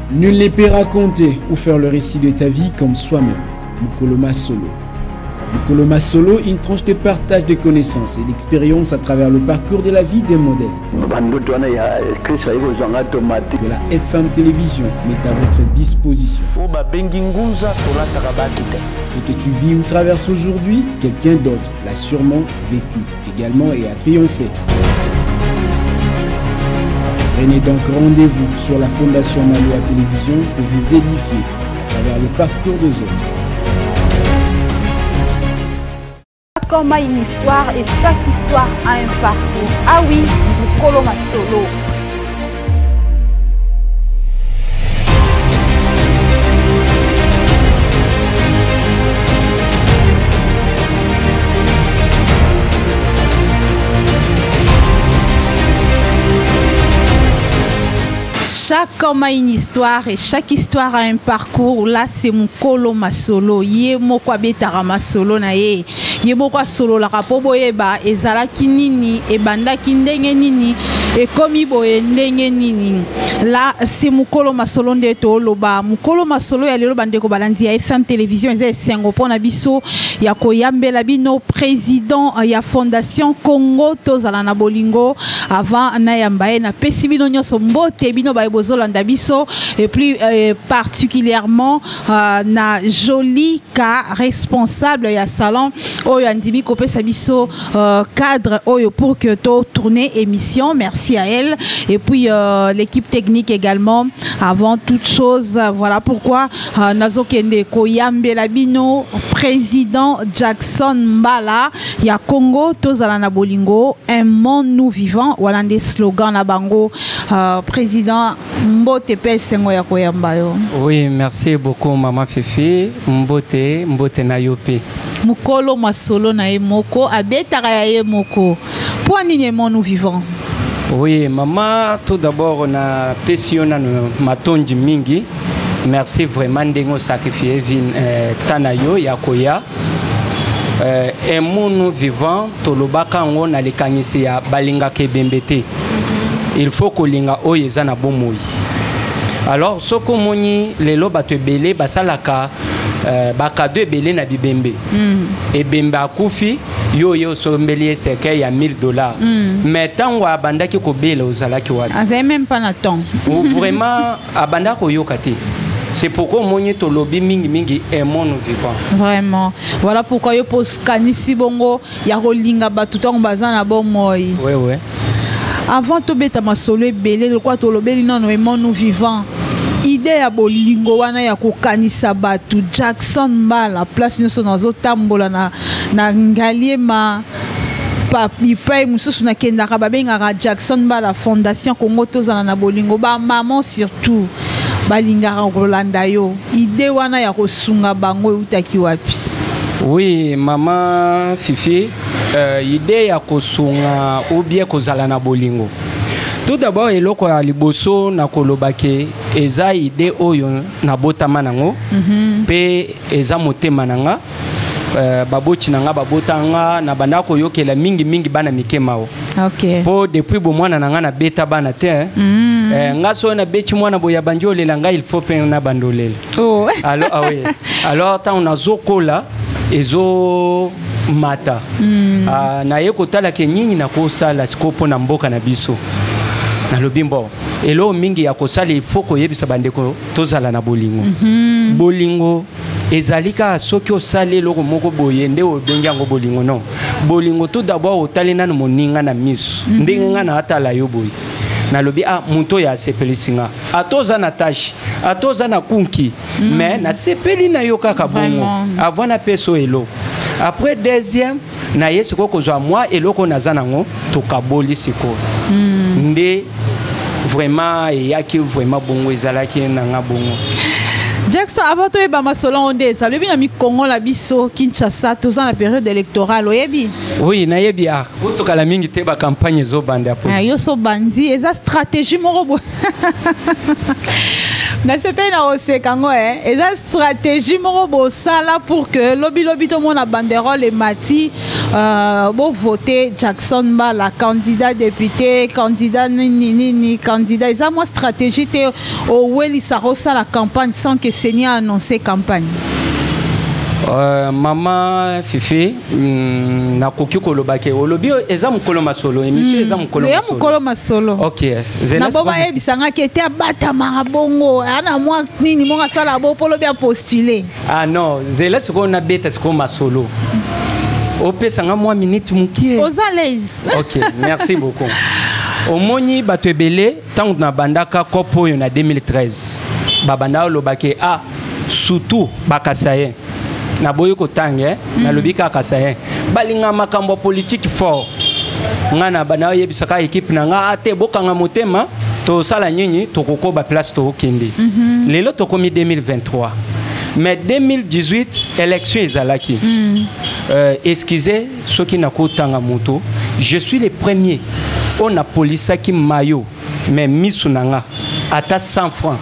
Nul ne peut raconter ou faire le récit de ta vie comme soi-même. Mukolo Masolo. Mukolo Masolo, une tranche de partage de connaissances et d'expériences à travers le parcours de la vie des modèles. Que la FM Télévision met à votre disposition. Ce que tu vis ou traverses aujourd'hui, quelqu'un d'autre l'a sûrement vécu également et a triomphé. Prenez donc rendez-vous sur la Fondation Maloa Télévision pour vous édifier à travers le parcours des autres. Chaque homme a une histoire et chaque histoire a un parcours. Ah oui, Mukolo Masolo. Chaque homme a une histoire et chaque histoire a un parcours. Là, c'est Mukolo Masolo. Ye moko abetaka masolo na ye. Ye moko asololaka po boyeba ezalaki nini, ebandaki ndenge nini, ekomi boye ndenge nini. Là, c'est Mukolo Masolo nde toloba. Mukolo Masolo ya lelo bandeko balandi ya FM Télévision eza esengo mpona biso ya koyambela bino président ya Fondation Congo tozala na bolingo. Avant nayamba ye, napesi bino nyonso mbote, bino baye bozolanda biso et plus particulièrement na Jolie Ka, responsable ya salon oyo andimi kopesa biso cadre oyo pour que to tourner émission. Merci à elle et puis l'équipe technique également. Avant toute chose, voilà pourquoi nazokende koyambela bino président Jackson Mbala ya Congo tozala na bolingo, un monde nous vivant, wana nde slogan na bango. Président, mbote pe esengo ya koyamba yo. Oui, merci beaucoup maman Fifi. Mbote, mbote na yo pe. Mukolo masolo na ye moko, abetaka ya ye moko. Po nini aimons nous vivant? Oui, maman, tout d'abord na pesi yo nanu matondi mingi. Merci vraiment ndenge osacrifier vie tana yo ya koya. Aimons-nous vivant, tolobaka yango na likanisi ya balingaka ebembe te. Il faut kolinga oyo eza na bomoi. Alors soki omoni lelo bato ebele basalaka bakado ebele na bibembe. Ebembe akufi, yo ye osombeli ye cercueil ya 1000 $. Mais ntango abandaki kobela ozalaki wapi? Azali même pas na temps. Ou vraiment abandaki koyoka te. C'est pourquoi omoni tolobi mingi mingi aimons-nous vivant. Vraiment. Voilà pourquoi yo poskanisi bongo ya kolinga bato ntango baza na bomoi. Oui, oui. Avant tobeta masolo ebele lokola tolobeli nano aimons-nous vivant. Idée ya bolingo wana ya kokanisa bato, Jackson Mbala, place nyonso nazotambola na Ngaliema, bipai mosusu nakendaka babengaka Jackson Mbala Fondation Congo tozala na bolingo, ba maman surtout balingaka kolanda yo. Idée wana ya kosunga bango eutaki wapi? Oui, mama Fifi, idée ya kosunga ou bien kozala na bolingo. Tout d'abord eloko ya liboso na koloba ke eza idée oyo nabotama nango pe eza motema na nga. Baboti na nga babota nga na banda koyokela mingi mingi bana mike mao. Po depuis bomwana na nga nabeta bana te, hein. Nga so nabeti mwana boya bandi olela nga, il faut pe na bandi olela. Alors, ah oui. Alors ntango nazokola ezo mata. Ah, naye kotala ke nini nakosala sikoyo mpo na mboka na biso. Nalobi mbo eloko mingi ya kosala, il faut koyebisa bandeko tozala na bolingo. Bolingo ezali kaka soki osali eloko moko boye nde obengi yango bolingo? Non, bolingo tout d'abord otali nanu moninga na miso. Ndenge nga na atala yo boye, nalobi ah, moto oyo asepelisi nga, ata oza na tache, ata oza na kunki, mais nasepeli na yo kaka bongo. Avant napesa oyo eloko, après deuxième naye sikoyo kozwa mwa eloko naza nango, tokaboli sikoyo. Nde vraiment eyaki vraiment bongo, ezalaki nanga bongo. Jackson, avant toyeba masolo yango nde ezali, oyebi na mikongo na biso Kinshasa toza na période électorale, oyebi? Oui, nayebi. Ah, kotokala mingi te, bacampagne ezobanda ya Ah, yo so bandi, eza stratégie moko boye. Nasepeli na koseka yango, eh. Eza stratégie moko bosala pour que lobilobi tomona banderole emati, bovote Jackson Mbala candidat député, candidat nini nini, candidat. Eza mwa stratégie te owelisaka osala campagne sans que CENI annonce campagne? Mama Fifi, nakoki koloba ke olobi eza mokolo masolo, émission eza mokolo ya mokolo masolo. Ok. Na bo bayebisangaki ete abatamaka bongo, aa na mwa nini moko asala bo mpo lobi apostule. Ah non, zela sikoyo nabeta sikoyo masolo, opesanga mwa minute mokie. Oza l'aise. Ok, merci beaucoup. Omoni, bato ebele, ntango nabandaka kope oyo na 2013, babanda olobake, ah, surtout bakasaye, naboyi kotanga, eh? Nalobi kaka kasaye, balinga makambo ya politike fort. Nga na nayebisaka équipe na nga ate bokanga motema, tosala nini, tokokoba place tokokende. Lelo tokomi 2023, mais 2018 élection ezalaki. Excusez soki nakotanga moto, je suis le premier oyo napolisaki mayo, mais misu na nga, ata 100 francs,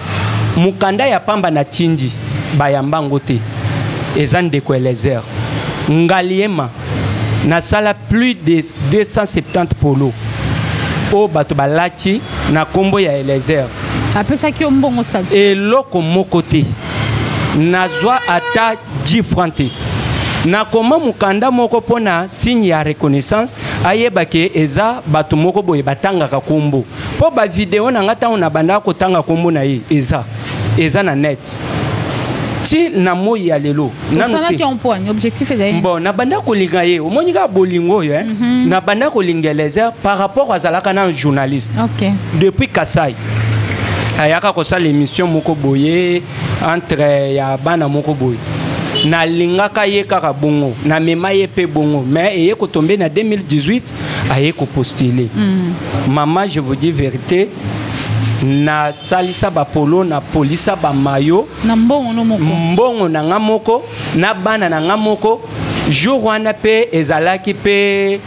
mokanda ya pamba natindi, bayamba yango te. Eza ndeko Elezer Ngaliema. Nasala plus de 270 polo oyo bato balati na nkombo ya Elezer. Apesaki yo mbongo sali? Eloko moko te, nazwa ata 10 franc te. Nakoma mokanda moko mpo na signe ya reconnaissance, ayeba ke eza bato moko boye batangaka nkombo, mpo bavideo na nga ntango nabandaka kotanga nkombo na ye eza na net ti na moi ya lelo. Osalaki yango mpo ani? Objectif ezali? Bon, nabanda kolinga ye, omoni kaka bolingo oyo, eh? Nabanda kolinga Elezer par rapport azalaka na journaliste depuis Kasai, ayaka kosala émission moko boye entre ya bana moko boye. Nalingaka ye kaka bongo, namema ye mpe bongo, mais eye kotombe na 2018, aye kopostule. Mama, je vous dis vérité, nasalisa bapolo, napolisa bamayo. Na mbongo no moko? Mbongo na nga moko, na bana na nga moko. Jour wana mpe ezalaki mpe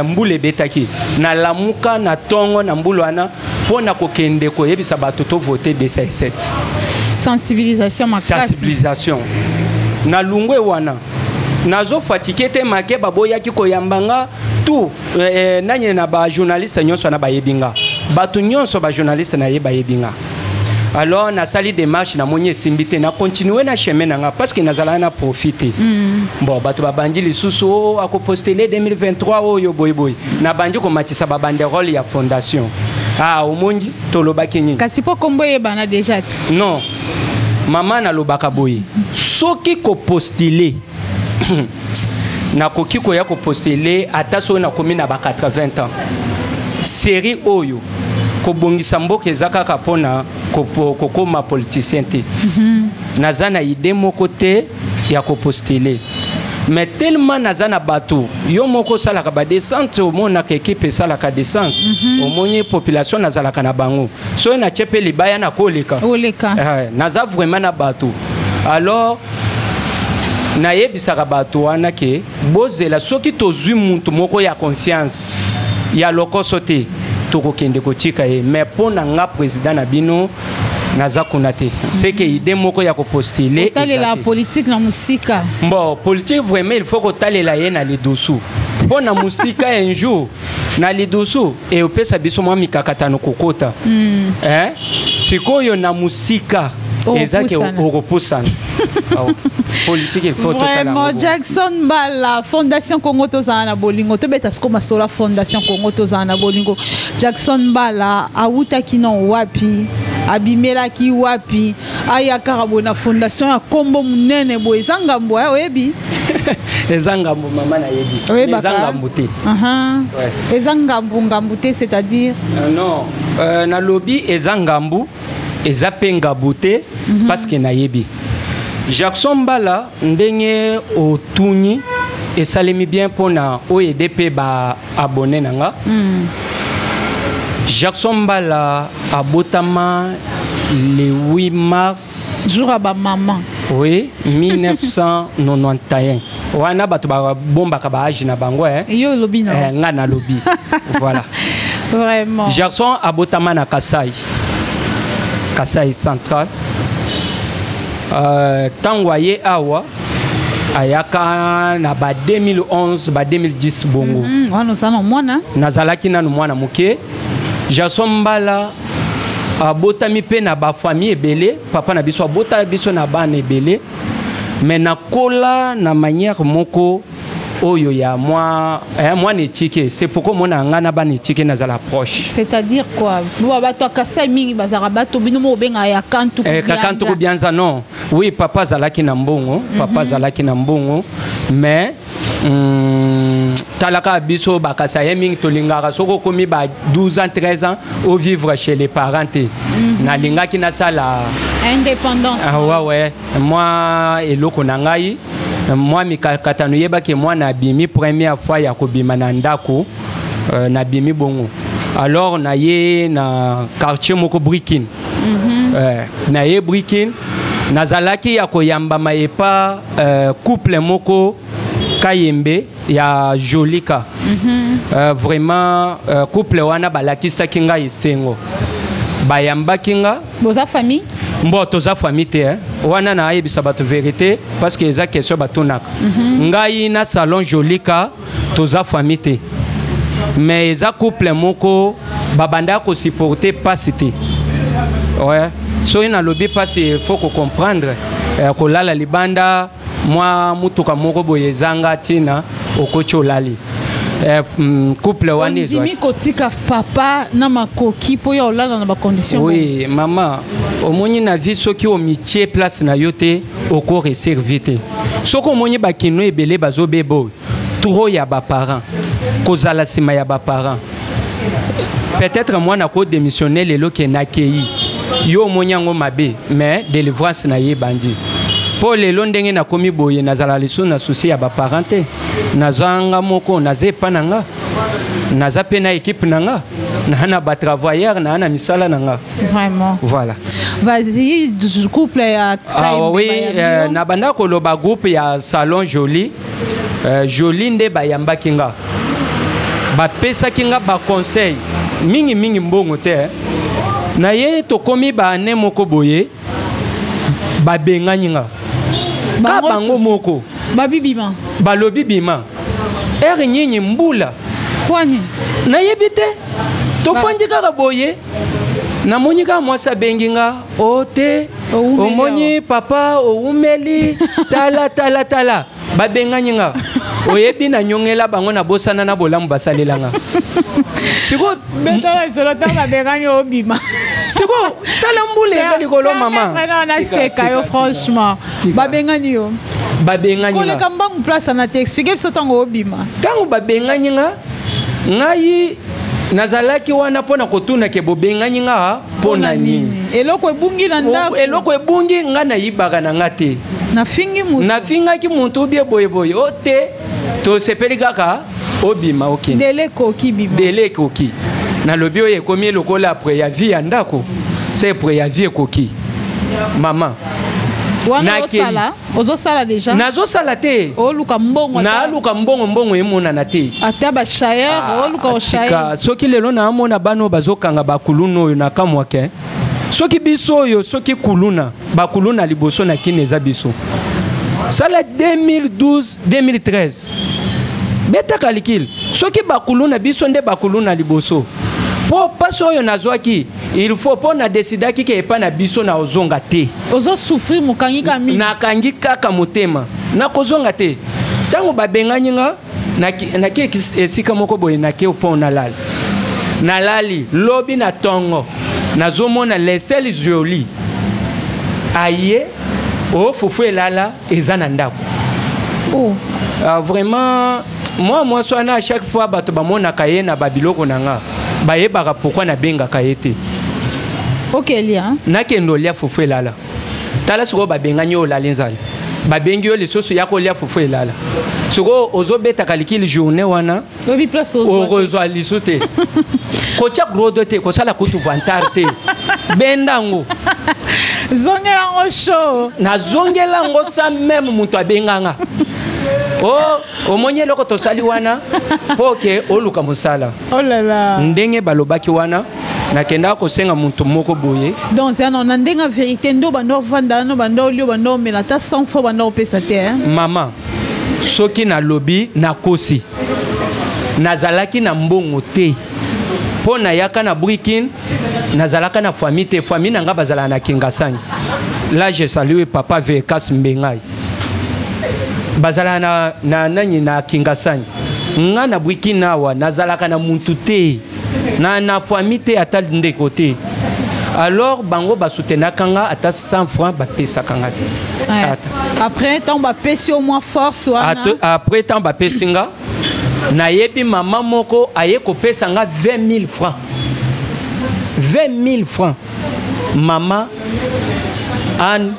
mbula ebetaki. Nalamuka na ntongo na mbula wana mpo na kokende koyebisa bato tovote 207. Sensibilisation makasi. Sensibilisation na lungwe wana, nazofatike te make baboyaki koyamba nga tout, nani na bajournaliste nyonso wana bayebi nga, bato nyonso bajournaliste na ye bayebi nga. Alors nasali démarche, namoni esimbi te, nacontinue na chemin na nga parce que nazalaka na profit te. Bon, bato babandi lisusu o akopostule 2023 oyo boyeboye, nabandi komatisa babanderole ya fondation. Ah, omoni, tolobaki nini? Kasi mpo kombo eyebana déjà ti. Non, mama, nalobaka boye, soki kopostule, nakoki koya kopostule ata soki nakomi na ba 80 ans. Série oyo kobongisa mboka eza kaka mpona kokóma politicien te. Naza na idée moko te ya kopostule, mais tellement naza na bato, yo moko osalaka badescente, omonaka équipe esalaka descente, omoni population nazalaka na bango, soki natie mpe libaya nakoleka. Oleka. Naza vraiment na bato. Alors nayebisaka bato wana ke bozela, soki tozwi mutu moko ya confiance, ya lokoso te, tokokende kotika ye. Mais mpo na nga président na bino, naza kuna te, c'est que idée moko ya kopostule. Otalela politique na mosika. Bon, politique vraiment, il faut kotalela ye na lidusu, mpo na mosika, un jour na lidusu eopesa biso mwa mikakatano kokota. Eh? Sikoyo na mosika eza ke okopusana. Politique, il faut. Vraiment, Jackson Mbala, Fondation Congo Tozala na Bolingo, tobeta siko masolo Fondation Congo Tozala na Bolingo. Jackson Mbala awutaki na wapi? Abimelaki wapi? Aya kaka boye na fondation ya kombo monene boye, eza ngambo ya oyebi? Eza ngambo, mama, nayebi. Eza ngambo te. Eza ngambu, ngambu te, c'est-à-dire? Non, nalobi eza ngambu, eza mpe ngambu te, parce que nayebi Jackson Mbala ndenge otuni esalemi bien mpona oyo ede mpe baabone na nga. Jackson Mbala abotama le 8 mars. Jour ya bamama. Oui, 1991 wana bato babombaka baage na bango, eh. Yo olobi na Eh, nga nalobi, voilà. Vraiment. Gerson abotama na Kasai, Kasai Central. Ntango aye awa, ayaka na ba 2011, ba 2010 bongo. Wana oza na mwana? Nazalaki nanu mwana moke. Jason Mbala abotami mpe na bafamille ebele. Papa na biso abota biso na bana ebele, mais nakola na manière moko oyo ya mwa mwana etike. C'est pourquoi omona nga na bana etike nazala proche. C'est-à-dire quoi? Bo bato ya Kasai mingi bazalaka bato bino mo obengaka ya kantu. Kantuku bianza, non. Oui, papa azalaki na mbongo, papa azalaki na mbongo, mais talaka biso bakasa ye mingi tolingaka soki okomi ba 12 ans, 13 ans, ovivre chez les parents te. Nalingaki nasala indépendance. Ah, ouais, mwa eloko na ngai, mwa mikakatano. Yebaki mwana abimi première fois ya kobima na ndako, nabimi bongo. Alors naye na quartier moko Brikin. Naye Brikin, nazalaki ya koyambama epa couple moko Kayembe ya Jolika. Vraiment, couple wana balakisaki ngai esengo, bayambaki nga. Boza famille? Mbo toza famille te, eh. Wana nayebisa bato vérité parce que eza question batunaka. Ngai na salon Jolika toza famille te, mais eza couple moko babanda kosupporte mpasi te. Ouais. Soki nalobi mpasi, faut kocomprendre, kolala libanda, mwa mutuka moko boye ezanga ntina, okoti olali. Couple wana ondimi kotika papa na makoki mpo ya olala na bacondition? Oui mama, omoni na vie, soki omitie place na yo te, okoréussir vie te. Soki omoni bakino ebele bazobeba oyo, trop ya baparent, kozala nsima ya baparent. Peut-être mwana kodémissionne lelo ke nakei, yo omoni yango mabe, mais délivrance na ye ebandi. Mpo lelo ndenge nakomi boye, nazala lisusu na souci ya baparent te. Nazanga moko, naza epa na nga, naza mpe na équipe na nga, naa na batravailleur, naa na misala na nga. Vraiment. Voilà. Vas-y, couple ya Ah, oui, na banda koloba groupe ya salon Joli, Joli nde bayambaki nga, bapesaki nga baconseil mingimingi, mbongo te, eh. Na ye tokomi baane moko boye, babengani nga ka bango moko. Babibima? Balobi bima ere nyinyi mbula. Kwani? Nayebi te. Tofandi kaka boye, namoni kaka mwasi abengi nga o te. Omoni papa owumeli, tala tala tala, babengani nga. Oyebi, nanyongela bango, nabosana na bolamu basalela nga. Sikoyo betala lisolo, ntango babengani obima. Sikoyo tala mbula eza likolo, mama. Naseka yo franchement. Babengani yo? Babengani nga. Koleka mbangu, place ana te, explique biso ntango obima. Ntango babengani nga, ngai nazalaki wana mpo na kotuna ke bobengani nga mpo na nini? Eloko ebungi na ndako? Eloko ebungi? Nga nayibaka na nga te. Nafingi mutu? Nafingaki mutu ubie boyeboye o te. Tosepeli kaka obima, okende. Délai ekoki, bima. Délai ekoki. Nalobi oyo ekomi lokola préavis ya ndako, se préavis ekoki, mama. Wana ozosala, ozosala déjà? Nazosala te. Oluka mbongo? Naluka mbongo, mbongo emonana te. Ata bashayeur oluka oshayeur? Soki lelo naamona bana oyo bazokanga bakuluna oyo, nakamwake. Soki biso oyo, soki kuluna, bakuluna liboso na kini eza biso. Sala 2012, 2013, beta calcul. Soki bakuluna biso nde bakuluna liboso, mpo mpasi oyo nazwaki, il faut mpo na décidaki ke epai na biso na ozonga te. Ozosouffrir, mokangi ka mingi. Nakangi kaka motema, nakozonga te. Ntango babengani nga, nake esika moko boye, nake mpo nalala. Nalali, lobi na ntongo nazomona lesel Joli aye o fufu elala eza na ndako. Oh. Vraiment, mwa mwasi wana, à chaque fois bato bamonaka ye na babiloko na nga, bayebaka pourquoi nabengaka ye te. Okelia? Nakende olia fufu elala. Tala sikoyo, babengani yo, olali nzala, babengi yo lisusu ya kolia fufu elala. Sikoyo ozobetaka likili journée wana. Oyebi place ozwa te. Okozwa lisu te, kotia grodo te, kosala kutu vantard te, benda yango. Zongela yango show. Nazongela yango sa meme moto abenganga. O omoni eloko tosali wana mpo ke oluka mosala. Oh là là. Ndenge balobaki wana, nakendaka kosenga moto moko boye. Donc c'est na ndenge ya vérité, ndo bando ovanda no bando olio, bando omela, ata 100 fois bando opesa te, hein? Mama, soki nalobi nakosi. Nazalaki na mbongo te mpo nayaka na Brikin, nazalaka na famille te. Famille na nga bazalaka na Kingasani. Là, je salue papa Vekas Mbengai. Bazalaka na nani, na Kingasani. Nga na Brikin awa nazalaka na muntu te, na famille te, ata ndeko te. Alors bango basoutenaka nga, ata 100 francs bapesaka nga te. Ata. Après ntango bapesi yo mwa force wana? Après ntango bapesi nga, nayebi mama moko aye kopesa nga 20 000 francs, 20 000 francs. Mama Anne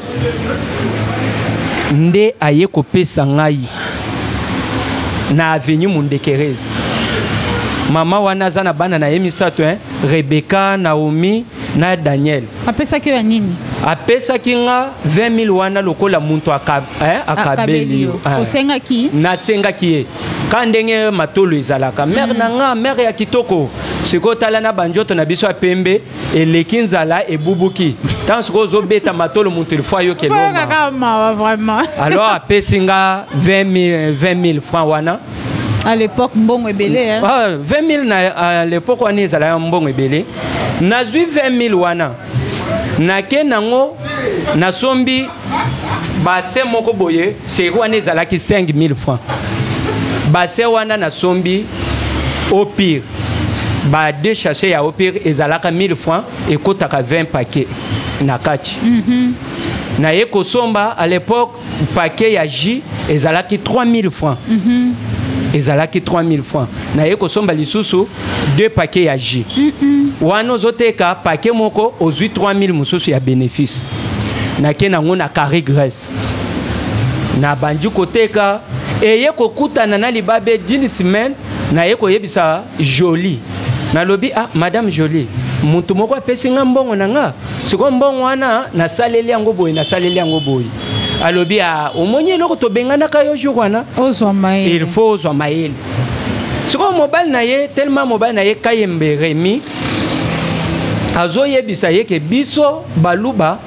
nde aye kopesa ngai na avenue Mundekereze. Mama wana aza na bana na ye misato, hein? Rebecca, Naomi na Daniel. Apesaki yo ya nini? Apesaki nga 20 000 wana lokola muntu akabeli yo. Osengaki? Nasengaki ye ka ndenge matolo ezalaka mare na nga, mare ya kitoko. Sikoyo tala na banjoto na biso ya pembe, eleki nzala ebubuki. Ntango sikoyo ozobeta matolo, muntu ilfo ayokela. Kaka mawa vraiment. Alors apesi nga 20 000 francs wana. À l'époque mbongo ebele, hein? Ah, 20 000 na à l'époque wana ezalaka mbongo ebele. Nazwi 20 000 wana, nake nango nasombi base moko boye. Série wana ezalaki 5 000 francs. Base wana nasombi Eau Pure, ba deux sachet ya Eau Pure ezalaka 1000 francs, ekotaka 20 paquet na kati. Naye kosomba, à l'époque paquet ya jus ezalaki 3000 francs. Ezalaki 3000 francs. Naye kosomba lisusu deux paquet ya jus. Wana ozoteka paquet moko, ozwi 3000 mosusu ya bénéfice. Nake nango na Carré Grèce, nabandi koteka. Eye kokutana na libabe d'une semaine, naye koyebisa Jolie. Nalobi: "Ah, madame Jolie, motu moko apesi nga mbongo na nga. Sikoyo mbongo wana nasaleli yango boye, nasaleli yango boye." Alobi: "Ah, omoni eloko tobenganaka yo jour wana?" Ozwa mayele. Il faut ozwa mayele. Sikoyo mobali na ye, tellement mobali na ye Kayembe Remi azoyebisa ye ke biso baluba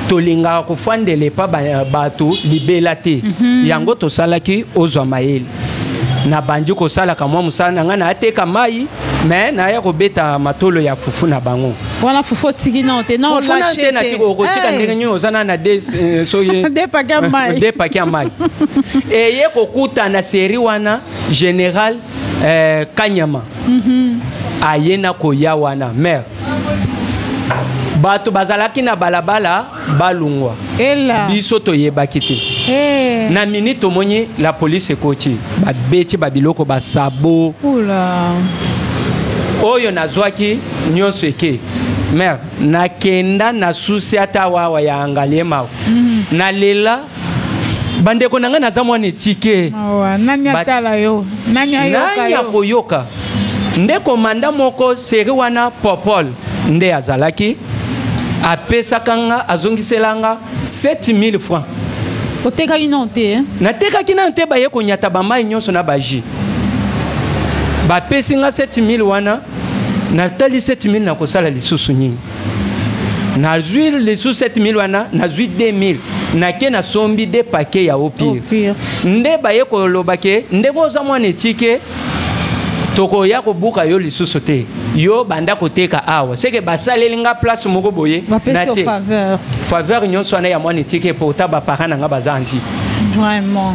tolingaka kofandela epa bato libela te. Yango tosalaki ozwa mayele. Nabandi kosalaka mwa mosala na ngai, naateka mai, me naya kobeta matolo ya fufu na bango. Wana fufu otiki nao te na? Fufu na te, natiki. Okotika ndenge nini? Oza na na de soki deux paquets ya mai. Deux paquets ya mai. Eye kokutana série wana, général Kanyama aye na koya wana. Mare, bato bazalaki na balabala, balungwa. Ela. Biso toyebaki te. Na minute tomoni la police ekoti, babeti babiloko, basabo. Oula. Oyo nazwaki nyonso eke. Mare, nakenda na susi ata wawa ya Angaliema. Nalela bandeko na ngai, naza mwana etike. Mawa, nani atala yo? Nani ayoka Nani yo? akoyoka? Nde komanda moko série wana, Popol nde azalaki, apesaka nga, azongisela nga 7000 francs. Otekaki nano te, eh? Natekaki nano te. Baye konyata bamai nyonso na bajus. Bapesi nga 7000 wana. Natali 7000, nakosala lisusu nini? Nazwi lisusu 7000 wana, nazwi 2000, nake nasombi deux paquets ya Eau Pure. Eau Pure. Nde baye koloba ke ndenge oza mwana etike, tokoya kobuka yo lisusu te, yo banda koteka awa. Seke basaleli nga place moko boye. Bapesi yo Natie. faveur. Faveur nyonso wana ya mwana etike, pourtant baparent na nga baza en vie. Vraiment,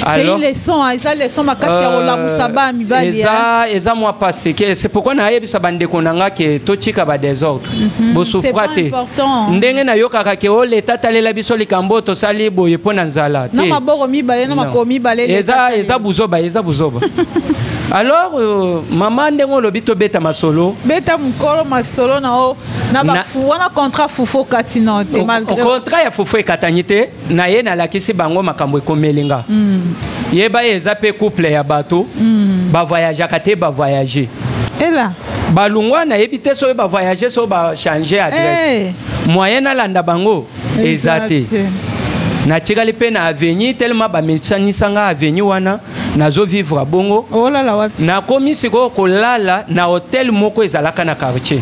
c'est une leçon, hein. Eza leçon makasi ya kolamusa bana mibali, hein. Eza mwa pasi ke c'est pourquoi nayebisa bandeko na nga ke totika badésordre. Bosouffra C'est pas te. important. Ndenge nayokaka ke o leta talela biso likambo oyo tosali boye mpo na nzala Na te. maboko mibale na Non. makolo mibale. Eza eza buzoba, eza buzoba. Alors mama, ndenge olobi tobeta masolo. Beta mokolo masolo na o na bafu wana, contrat fufu okati na te malgré. Contrat ya fufu ekatani te. Na ye nalakisi bango makambo ekomeli nga. Yeba ye eza mpe couple ya bato bavoyageaka te, bavoyage. Ela. Balongwa, nayebi te soki bavoyage, soki bachange adresse. Hey. Moyen nalanda bango eza te. Natikali mpe na avenue, tellement bamesanisanga avenue wana, nazovivre bongo. Olala wapi? Nakomi sikoyo kolala na hotel moko ezalaka na quartier.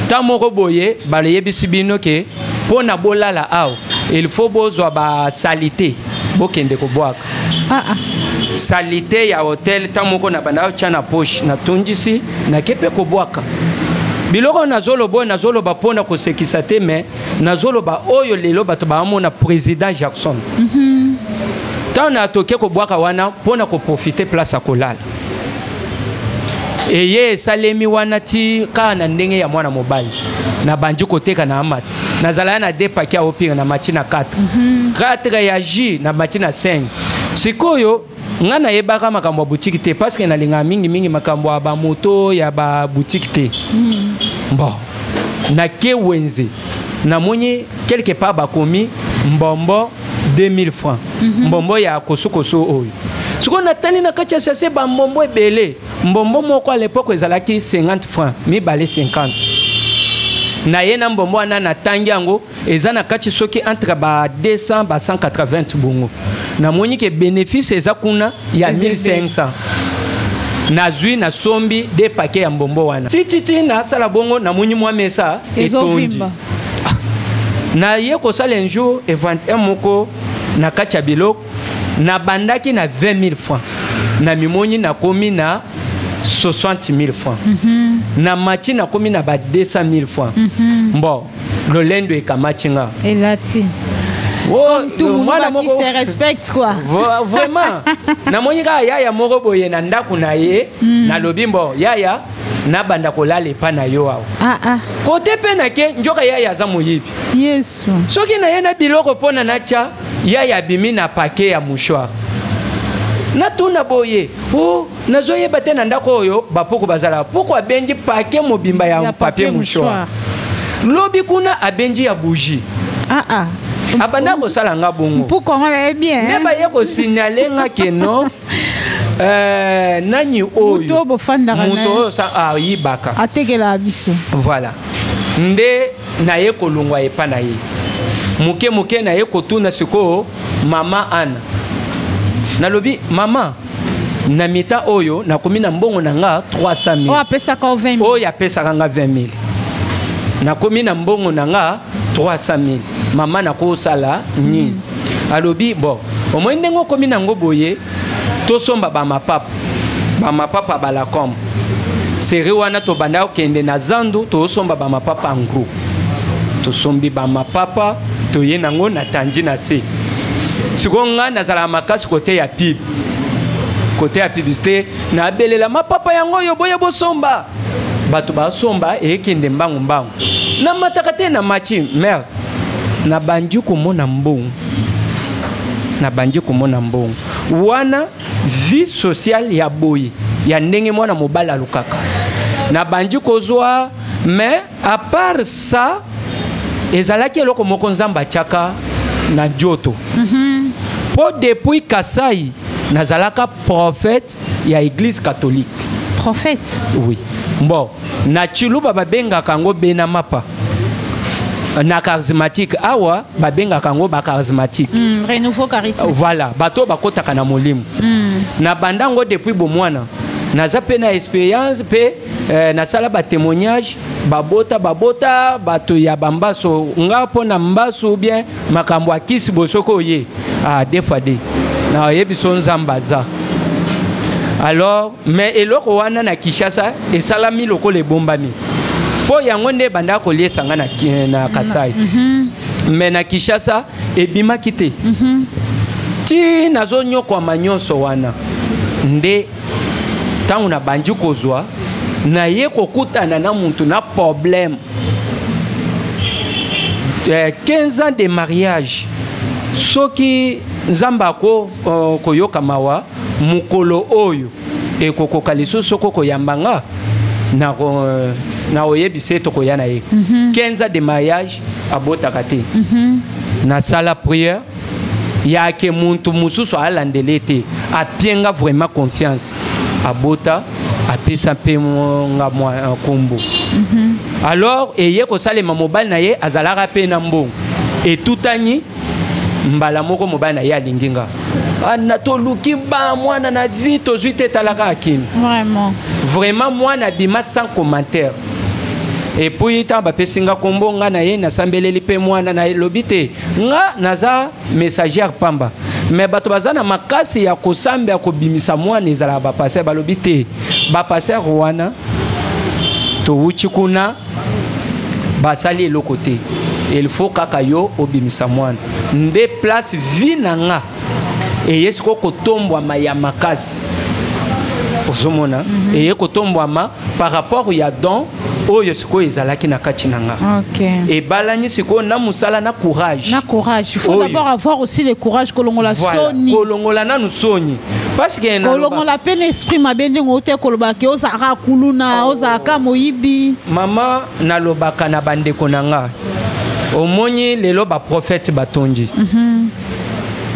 Ntan moko boye bayebisi bino ke mpo na bolala awa, il faut bozwa basaleté, bokende kobwaka. Ah, ah. Saleté ya hotel, ntan moko na banda otya na poche, natondisi, nake mpe kobwaka biloko. Nazoloba oyo, nazoloba mpona kosekisa te, mais nazoloba oyo lelo bato baamona président Jackson. Ntango natoke kobwaka wana mpona koprofite place ya kolala, eye esalemi wana ti kaka na ndenge ya mwana mobali, nabandi koteka na amata. Nazalaka na deux paquet ya opire, na mati na 4, 4 ya jus, na mati na 5. Sikoyo nga nayebaka makambo ya boutique te, parce que nalingaka mingimingi makambo ya bamoto ya baboutique te. Bon, nake wenze, namoni quelque part bakomi mbombo 2000 francs, mbombo ya kosukosu oyo. Sikoyo natali na kati ya sachet bambombo ebele. Mbombo moko à l'époque ezalaki 50 francs, mibale 50. Naye na mbombo wana, natangi yango, eza na kati soki entre ba 200 ba 180 bongo. Namoni ke bénéfice eza kuna ya 1500. Nazwi, nasombi deux paquet ya mbombo wana. Tititi nasala bongo, namoni mwa mesa etondi. Ezovimba. Naye kosala un jour éventail moko na kati ya biloko. Nabandaki na 20 000 francs, na mimoni nakomi na 60 000 francs, na mati nakomi na ba 200 000 francs. Bon, lolendo ekamati nga. Elati. Oh, tout le mwana monde qui se respecte, quoi. Vraiment, namoni kaka yaya moko boye na ndako na ye. Nalobi: "Mbo yaya, nabanda kolala epa na yo awa." Ah ah. Kote mpe nake, nzoka yaya aza moyibi. Yesu. Soki naye na biloko mpo na natya, yaya abimi na paquet ya mouchoir. Natuna boye: "O, nazoyeba te na ndako oyo bapuku bazalaka." Puku abendi paquet mobimba ya ya papier papier mouchoir. Lobi kuna abendi ya bougie. Ah ah. Abanda kosala nga bongo. Mpuku yango nayebi bien. Nde baye kosignale nga ke non, nani oyo? Moto oyo bofandaka na moto ye. Oyo ayibaka. Atekelaka biso. Voilà, nde naye kolongwa epa na ye moke moke. Naye kotuna sikoyo mama Ana, nalobi: "Mama, na mita oyo nakomi na mbongo na nga 300 000." Oyo apesaka o 20 000. Oyo apesaka nga 20 000, nakomi na mbongo na nga 300 000, mama, nakosala nini? Alobi: "Bon, omoi ndenge okomi nango boye, tosomba bamapapa, bamapapa balacombe série wana." Tobanda kokende na zandu, tosomba bamapapa en gros. Tosombi bamapapa, toye nango, natandi na se. Sikoyo nga nazalaka makasi kote ya pub, kote ya publicité. Nabelela: "Mapapa yango oyo, boye bosomba." Bato basomba, ekende mbangu mbangu. Namataka te na machi mare, nabandi komona mbongo, nabandi komona mbongo wana. Vie sociale ya boye ya ndenge mwana mobali alukaka, nabandi kozwa. Mais à part ça, ezalaki eloko moko Nzambe atiaka na nzoto, mpo depuis Kasai nazalaka prophète ya église catholique. Prophète? Oui. Bon, na Chiluba babengaka yango bena mapa, na charismatique awa babengaka yango bacharismatique. Renouveau charismatique. Voilà, bato oyo bakɔtaka na molimo. Na banda yango depuis bomwana. Naza mpe na expérience mpe, nasala batémoignage, babota babota bato ya bambaso nga mpo na mbaso ou bien makambo ya kisi boye. Soki oye, ah, deux fois deux, nayebi so Nzambe aza. Alors, mais eloko wana na Kinshasa esalami lokola ebombami, mpo yango nde ebandaka koliesa nga na Kasai. Mais na Kinshasa ebimaki te. Ti nazonyokwama nyonso wana, nde ntango nabandi kozwa, naye kokutana na mutu na problème. 15 ans de mariage, soki Nzambe ako koyoka mawa, mokolo oyo ekokoka lisusu, soki okoyamba nga na oyebisa ye, tokoya na ye. 15 ans de mariage, abotaka te. Nasala prière yake muntu mosusu alandela ete apienga vraiment confiance, abota. Apesa mpe nga mwa nkombo. Alors eye kosalema, mobali na ye azalaka mpe na mbongo, etutani mbala moko, mobali na ye alingi nga. Ana toluki ba mwana na vie, tozwi te, etalaka akimi. Vraiment. Vraiment, mwana abima sans commentaire. Et puis ntango bapesi nga nkombo, nga na ye nasambeleli mpe mwana. Nalobi te nga naza messagère pamba, mais bato baza na makasi ya kosambe ya kobimisa mwana, ezalaka bapasteur. Balobi te, bapasteur wana towuti kuna, basali eloko te, il faut kaka yo obimisa mwana. Nde place vie na nga eye sikoyo kotombwama ya makasi. Ozomona, eye kotombwama par rapport ya don oyo sikoyo ezalaki na kati na nga. Ebalani sikoyo na mosala na courage. Na courage, il faut Oyo. d'abord avoir aussi le courage, kolongola Voilà. soni. Kolongola nanu soni, parce que Kolongola mpe na esprit mabe, ndenge ote koloba ke ozalaka kuluna, ozalaka moyibi. Mama, nalobaka na bandeko na nga, omoni lelo baprofete batondi.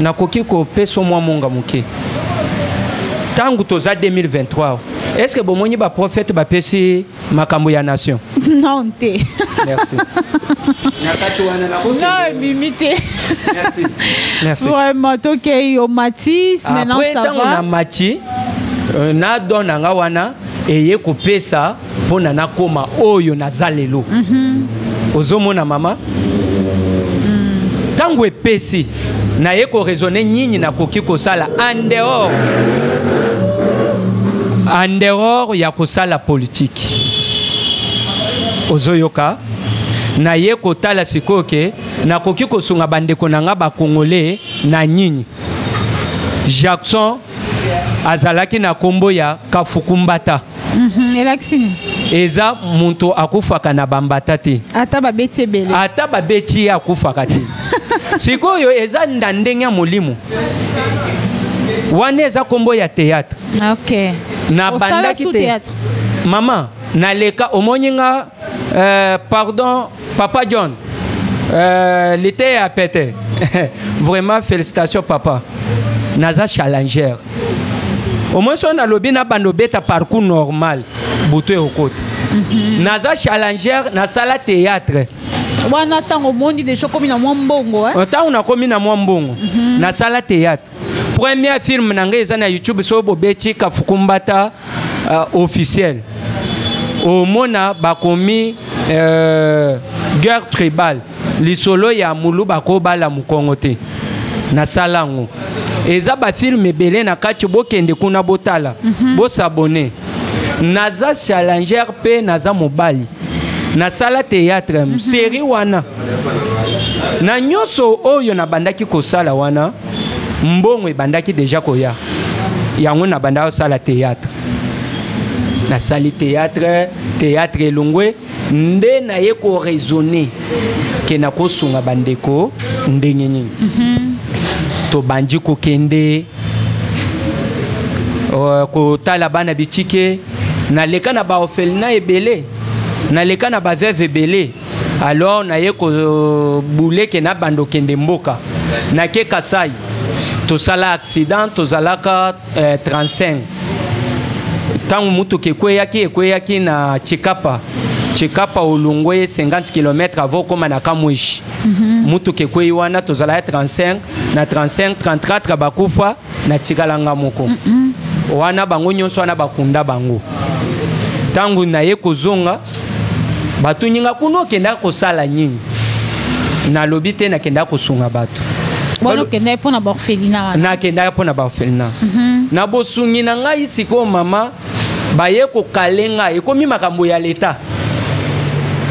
Nakoki kopesa mwa monga moke. Ntango toza 2023, est ce que bomoni baprofete bapesi makambo ya nation? Non te. Merci. Na kati wana Non, ebimi te. Merci, merci. Vraiment, tokei, omatis maintenant. Après, Ça ntango va. na mati na don na nga wana eye kopesa mpo na nakóma oyo naza lelo. Ozomona mama, ntango epesi, naye koraisonner nini nakoki kosala en dehors ya kosala politike. Ozoyoka, naye kotala sikoyo ke nakoki kosunga bandeko na nga bakongole na nini. Jackson azalaki na nkombo ya Kafukumbata. Elakisi nini? Eza moto akufaka na bambata te. Ata babeti ebele. Ata babeti ye, akufaka te. Sikoyo eza nda ndenge ya molimo wana, eza nkombo ya théâtre. Osala Nabandaki su te. théâtre? Mama, naleka, omoni nga, pardon, papa John, lite ya pete, vraiment félicitation papa. Naza challenger. Omoni, so nalobi na bando obeta parcours normal, butu ekokota. Naza challenger, nasala théâtre. Wana ntango omoni deja okomi na mwa mbongo, eh? Ntango nakomi na mwa mbongo, nasala théâtre. Premier film na ngai eza na YouTube. Soki bobeti Kafukumbata officiel, omona bakomi guerre tribale, lisolo ya mulu bakobala mokongo te. Nasala yango, eza bafilm ebele na kati. Bokende kuna, botala, bos'abonner. Naza challenger mpe naza mobali, nasala théâtre, série wana. Na nyonso oyo nabandaki kosala wana, mbongo ebandaki deja koya. Yango nabandaki kosala théâtre, nasali théâtre, théâtre elongwe, nde naye koraisonner ke nakosunga bandeko ndenge nini. Tobandi kokende kotala bana bitike. Naleka na baorphelinat ebele, naleka na baveuve ebele. Alors naye kobuleke na bando okende mboka, nake Kasai, tosala accident, tozalaka 35. Ntango mutuka ekweyaki, ekweyaki na Chikapa. Chikapa olongwe 50 km avant okóma na Kamwishi. Mutuka ekweyi wana, tozalaki 35. Na 35, 34 bakufa, natikalanga moko. Wana bango nyonso wana bakunda bango. Ntango naye kozonga, batuni nga: "Kuna okendaka kosala nini?" Nalobi te, nakendaka kosunga bato. Wana okendaki mpo na baorphelinat wana? Nakendaka mpo na baorphelinat. Na bosungi na ngai sikoyo, mama, baye kokale ngai, ekomi makambo ya leta.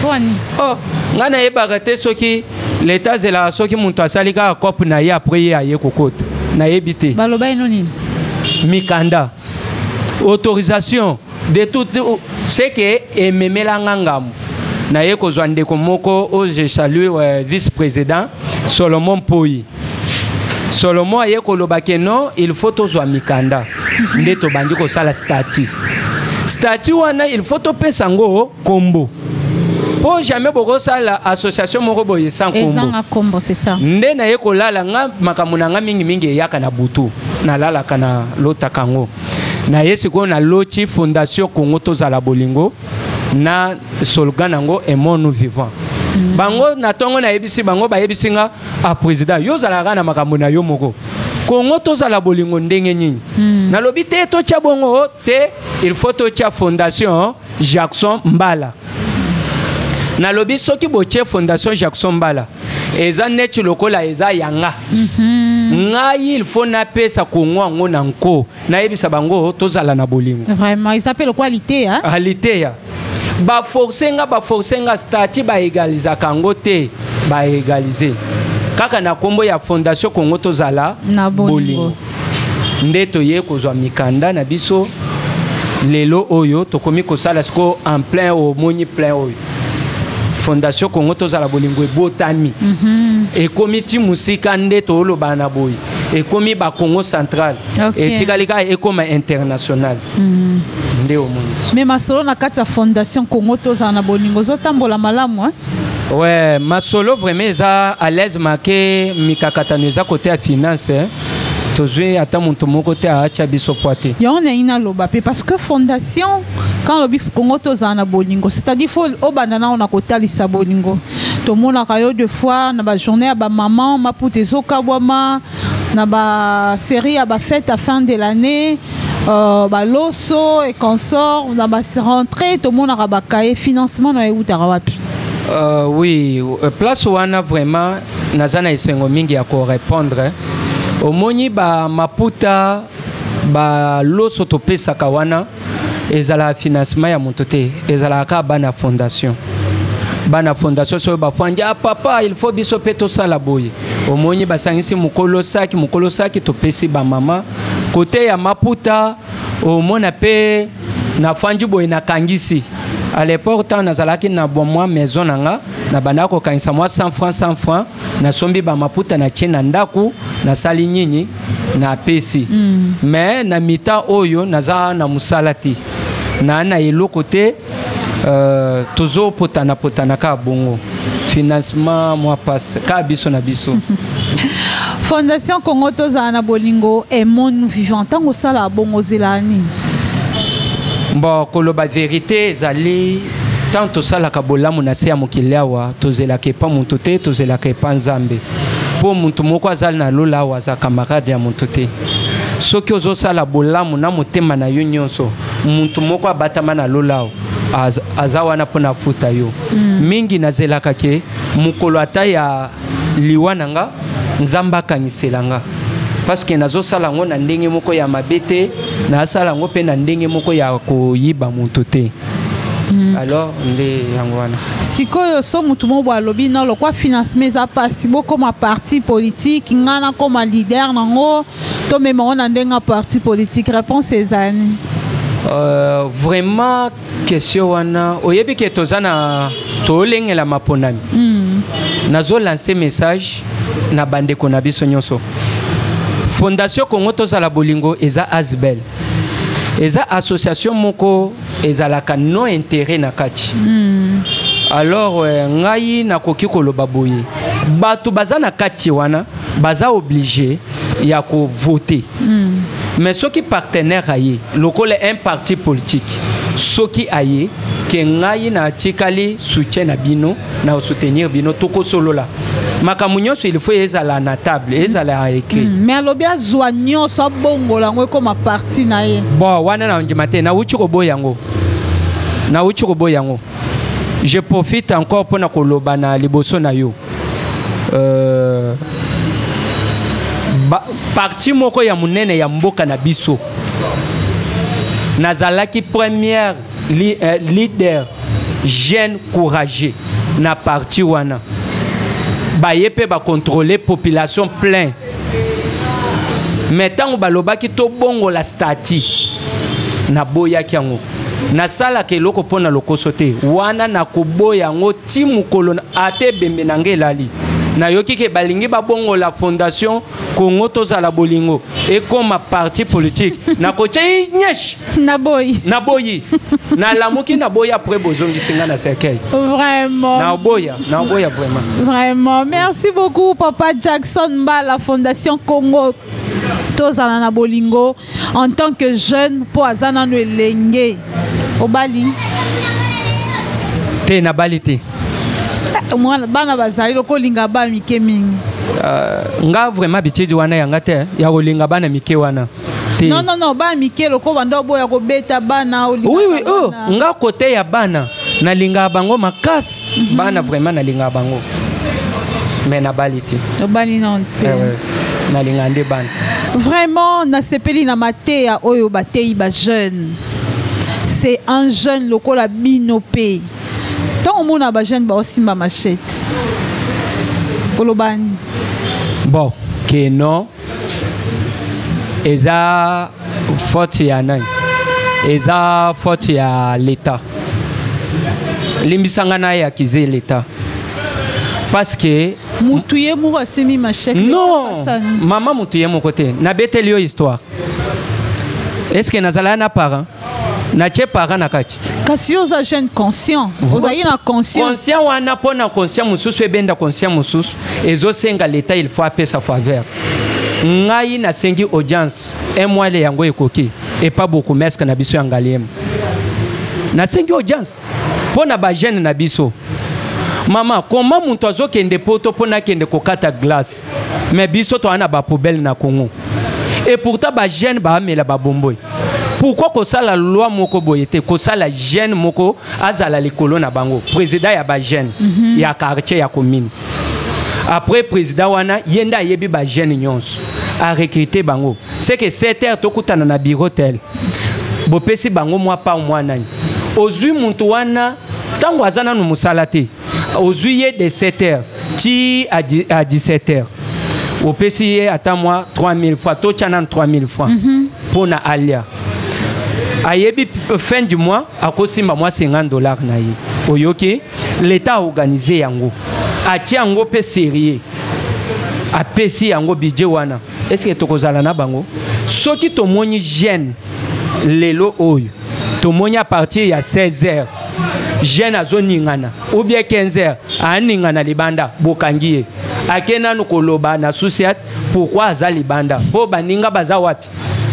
Poni? Oh, ngai nayebaka te soki leta azelaka soki moto asali kaka cope na ye, après ye aye kokota. Nayebi te. Baloba ino nini? Mikanda, autorisation de tout ce que ememelanga ngambo. Naye kozwa ndeko moko oyo je salue, vice président Solomon Poi. Solomon aye koloba ke non, il faut tozwa mikanda. Nde tobandi kosala statut. Statut wana, il faut topesa yango kombo, mpo jamais bokosala association moko boye sans kombo. Ezanga kombo, c'est ça. Nde naye kolala nga, makambo na nga mingimingi eyaka na butu, nalalaka, na lotaka yango. Naye sikoyo naloti Fondation Congo Tozala Bolingo na slogan yango "Aimons-nous vivant". Bango na ntongo nayebisi bango, bayebisi nga: "Ah président, yo ozalaka na makambo na yo moko, Kongo Tozala Bolingo ndenge nini?" Nalobi te, totya bongo te, il faut totya Fondation Jackson Mbala. Nalobi soki botie Fondation Jackson Mbala, eza neti lokola eza yanga ngai, il faut napesa Kongo yango na nko, nayebisa bango tozala na bolingo. Vraiment, eza mpe lokola liteya. Ah, liteya. Baforce nga, baforce nga, statut baégalisaka yango te, baégaliser kaka na nkombo ya Fondation Kongo Tozala na Bolingo. Nde toye kozwa mikanda na biso. Lelo oyo tokomi kosala sikoyo en plein, omoni plein oyo Fondation Kongo Tozala Bolingo ebotami, ekomi ti mosika. Nde tooloba na boye, ekomi bakongo central, etikali kaka ekóma international. Nde omoni. Mais masolo na kati ya Fondation Congo Tozala na Bolingo ozotambola malamu, hein? Ouais, masolo vraiment eza à l'aise, make mikakatano eza côté ya finance, eh. Tozwi ata moto moko te aatya biso pwa te. Yango nayi naloba mpe, parce que fondation, quand olobi Congo Tozala na Bolingo, c'est-à-dire faut obanda nao na kotalisa bolingo. Tomonaka yo deux fois na bajournée ya bamama, maputa ezokabwama, na basérie ya bafête à fin de l'année, baloso et consort, na barentrée tomonaka bakaye. Financement na eutaka wapi? Oui, place wana vraiment naza na esengo mingi ya korépondre. Omoni bamaputa, baloso topesaka wana, ezalaka financement ya moto te, ezalaka kaka bana fondation. Bana fondation soki bafandi: "Ah papa, il faut biso mpe tosala boye." Omoni basangisi mokolo saki, mokolo saki, topesi bamama. Kote ya maputa, omona mpe nafandi boye, nakangisi. À l'époque, ntango nazalaki na mwa maison na nga, nabandaka kokangisa mwa 100 francs, 100 francs, nasombi bamaputa, natie na ndako, nasali nini, napesi. Mais na mita oyo naza na mosala te, naa na eloko te, tozopotana potana kaka bongo. Financement mwa passe kaka biso na biso. Fondation Congo Tozala na Bolingo, Aimons-nous vivant, ntango osala bongo, ozela nini? Bon, koloba vérité ezali, ntango tosalaka bolamu na se ya mokili awa, tozelaka epa moto te, tozelaka epa Nzambe, mpo moto moko azali na lola awa aza camarade ya moto te. Soki ozosala bolamu na motema na yo nyonso, moto moko abatama na lola awa aza wana mpo na futa yo. Mingi nazelaka ke mokolo ata ya liwa na nga, Nzambe akanisela nga, parce que nazosala yango na ndenge moko ya mabe te, nasala yango mpe na ndenge moko ya koyiba moto te. Alors nde yango wana. Sikoyo so motu moko boye alobi no lokwa financement eza mpasi, bokóma parti politique, ngai nakóma leader nango, tomema ngo na ndenge ya parti politique, réponse ezali? Vraiment question wana, oyebi ke toza na tolengela maponami. Nazolancer message na bandeko na biso nyonso. Fondation Congo Tozala Bolingo eza asbl, eza association moko ezalaka no intérêt na kati. Alors ngai nakoki koloba boye: bato baza na kati wana baza obligé ya kovote. Mais soki partenaire aye lokola un parti politique, soki aye ke ngai natikali soutien na bino, na soutenir bino, tokosolola makambo nyonso. Il faut ezala na table, ezala ya écrit. Mais alobi azwa nyonso, abongola yango, ekóma parti na ye. Bon, wana na ndima te, nauti koboya yango, nauti koboya yango. Je profite encore mpona koloba na liboso na yo, parti moko ya monene ya mboka na biso, nazalaki première leader jeune courageux na parti wana. Baye mpe bacontrôle population plein, mais ntango balobaki tobongola statut, naboyaki yango. Nasalaka eloko mpo na lokoso te. Wana nakoboya yango ti mokolo ata ebembe na ngai elali. Nayoki ke balingi babongola Fondation Congo Tozala Bolingo ekoma parti politique, nakotia nyesh. Naboyi. Naboyi, nalamuki, naboyi. Après bozongisi nga na cercueil. Vraiment. Naboya, naboya vraiment. Vraiment, merci beaucoup, papa Jackson Mbala, Fondation Congo Tozala na Bolingo. En tant que jeune, mpo aza nano elenge, obali? Te, nabali te. Eh, mwana bana bazali lokolinga ba mike mingi. Nga vraiment habitude wana yanga te ya kolinga bana mike wana te. Non, non, non, bana mike loko banda oboya kobeta bana, olingaka Oui, oh, bana. Nga kote ya bana, nalingaka bango makasi. Bana vraiment nalingaka bango, mais nabali te. Obali nano te. Eh, ouais. Nalingaka nde bana. Vraiment, nasepeli na mateya oyo bateyi bajeune. C'est un jeune lokola bino mpe, ntango omona bajeune baosimba machette, olobani? Bon, ke non, eza faute ya nani? Eza faute ya l'État. Limbisanga na ye, accuser l'État parce que Mutu ye moko asimbi machette. Non, mama, mutu ye moko te. Nabeteli yo histoire. Est ce que nazala na parent, natie parent na kati? Kasi yo oza jeune conscient, ozali na conscience. Conscient wana, mpo na conscient mosusu ebenda conscient mosusu, ezosenga l'État, il faut apesa faveur. Ngai nasengi audience un mois le yango ekoki epa bourgmestre na biso ya Ngaliema. Nasengi audience mpo na bajeune na biso. Mama, koma moto azokende poto mpo nakende kokata glace, mais biso toza na bapoubelle na Congo et pourtant bajeune baamela babomboi. Pourquoi kosala loi moko boye te, kosala jeune moko azala likolo na bango, président ya bajeune ya quartier, ya commune? Après président wana, ye nde ayebi bajeune nyonso, arecrute bango. C'est que 7 heures tokutana na bureau tel, bopesi bango mwa pa mwa nani. Ozwi mutu wana ntango aza nanu mosala te, ozwi ye de 7 heures ti à 17 heures, opesi ye ata mwa 3000 francs, totya nanu 3000 francs mpo na alia. Ayebi fin du mois akosimba mwa 50 $ na ye. Oyoki, l'État aorganize yango, atie yango mpe sérieux, apesi yango budget wana. Est ce que tokozala na bango? Soki tomoni jeune lelo oyo, tomoni à partir ya 16 heures jeune azoningana, ou bien 15 heures aningana libanda, bokangi ye, ake nanu koloba na sous-ciat pourquoi aza libanda, mpo baninga baza wapi,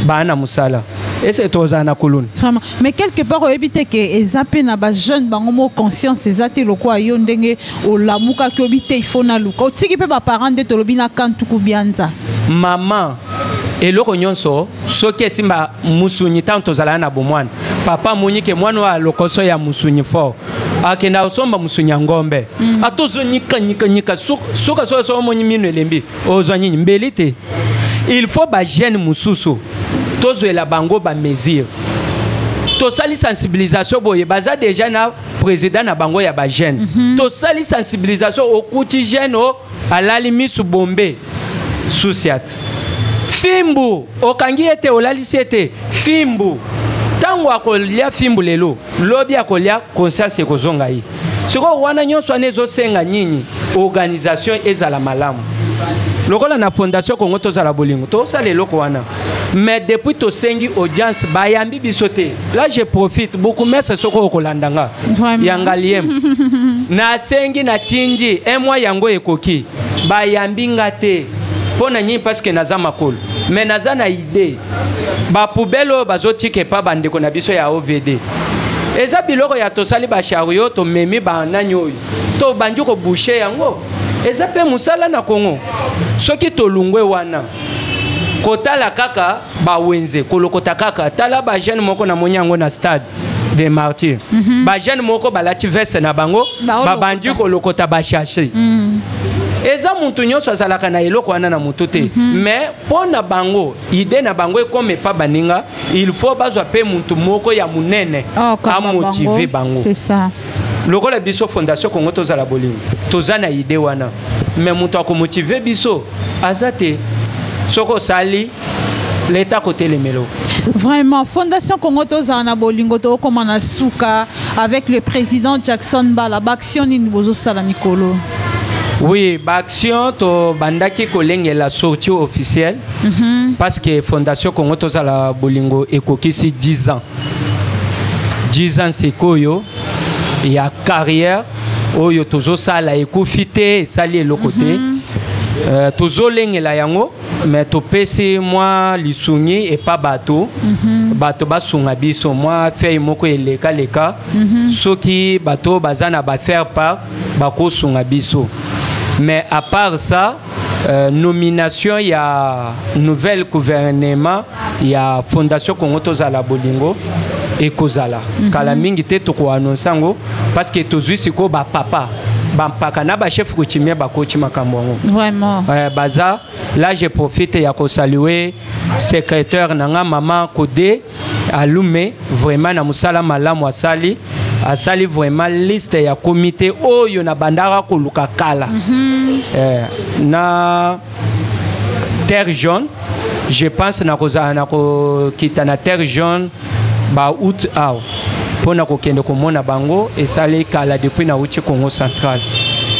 baa na mosala. Ese tozala na kuluna? Vraiment, mais quelque part oyebi te ke eza mpe na bajeune bango mo conscience eza te. Lokola yo ndenge olamukaki, oyebi te, il faut naluka, otiki mpe baparent nde tolobi na kantuku bianza. Mama, eloko nyonso soki esimba musuni, ntango tozalaka na bomwana, papa amoni ke mwana oyo alokoso ya musuni fort, akenda kosomba musuni ya ngombe. Ata ozonyikanyikanyika, suka soki so omoni mino elembi, ozwa nini? Mbeli te. Il faut bajeune mosusu tozwela bango bamesure. Tosali sensibilisation boye, baza déjà na président na bango ya bajeune. Tosali sensibilisation, okuti jeune o alali misu bombe, sous-ciat, fimbu, okangi ye te, olalisi ye te, fimbu. Ntango akolia fimbu lelo, lobi akolia, conscience ekozonga ye. Sikoyo wana nyonso wana ezosenga nini? Organisation ezala malamu. Lokola na Fondation Congo Tozala Bolingo, tosala eloko wana, mais depuis tosengi audience, bayambi biso te. Là je profite, bourgmestre, soki okolanda nga ya Ngaliema, nasengi, natindi un mois yango ekoki, bayambi nga te. Mpo na nini? Parce que naza makolo, mais naza na idée. Bapoubelle oyo bazotika epa bandeko na biso ya OVD, eza biloko ya tosali bachariot, tomemi banani oyo, tobandi koboucher yango. Eza mpe mosala na Kongo. Soki tolungwe wana, kotala kaka bawenze, kolokota kaka. Tala bajeune moko, namoni yango na Stade des Martyrs, bajeune moko balati veste na bango, babandi kolokota basachet. Eza mutu nyonso azalaka na eloko wana na motu te, mais mpo na bango, idée na bango ekoma epa baninga, il faut bazwa mpe mutu moko ya monene amotive bango. C'est ça. Lokola biso Fondation Congo Tozala Bolingo, toza na idée wana, mais moto akomotive biso aza te. Soki osali, leta kotelemelo. Vraiment, Fondation Congo Tozala na Bolingo, tokokoma na suka avec le président Jackson Bala. Baaction nini bozosala mikolo? Oui, baaction tobandaki kolengela sortie officielle parce que Fondation Congo Tozala Bolingo ekokisi 10 ans, 10 ans sikoyo ya carrière oyo tozosala. Ekufi te, esali eloko te. Tozolengela yango, mais topesi mwa lisungi epa bato. Bato basunga biso mwa feuille moko elekaleka. Soki bato baza na bafaire part, bakosunga biso. Mais à part ça, nomination ya nouvelle gouvernement ya Fondation Congo Tozala Bolingo ekozala kala mingi te. Tokoannonce yango parce que tozwi sikoyo bapapa, bampaka na bachef coutumier bakoti makambo yango. Vraiment. Baza là. Je profite ya kosaluer secrétaire na nga, mama Kode Alume, vraiment na mosala malamu asali. Asali vraiment liste ya comité oyo na bandaka koluka kala. Na Terre Jaune, je pense nakozala na kokita na Terre Jaune ba août awa mpo na kokende komona bango. Esali kala depuis nauti Congo Central.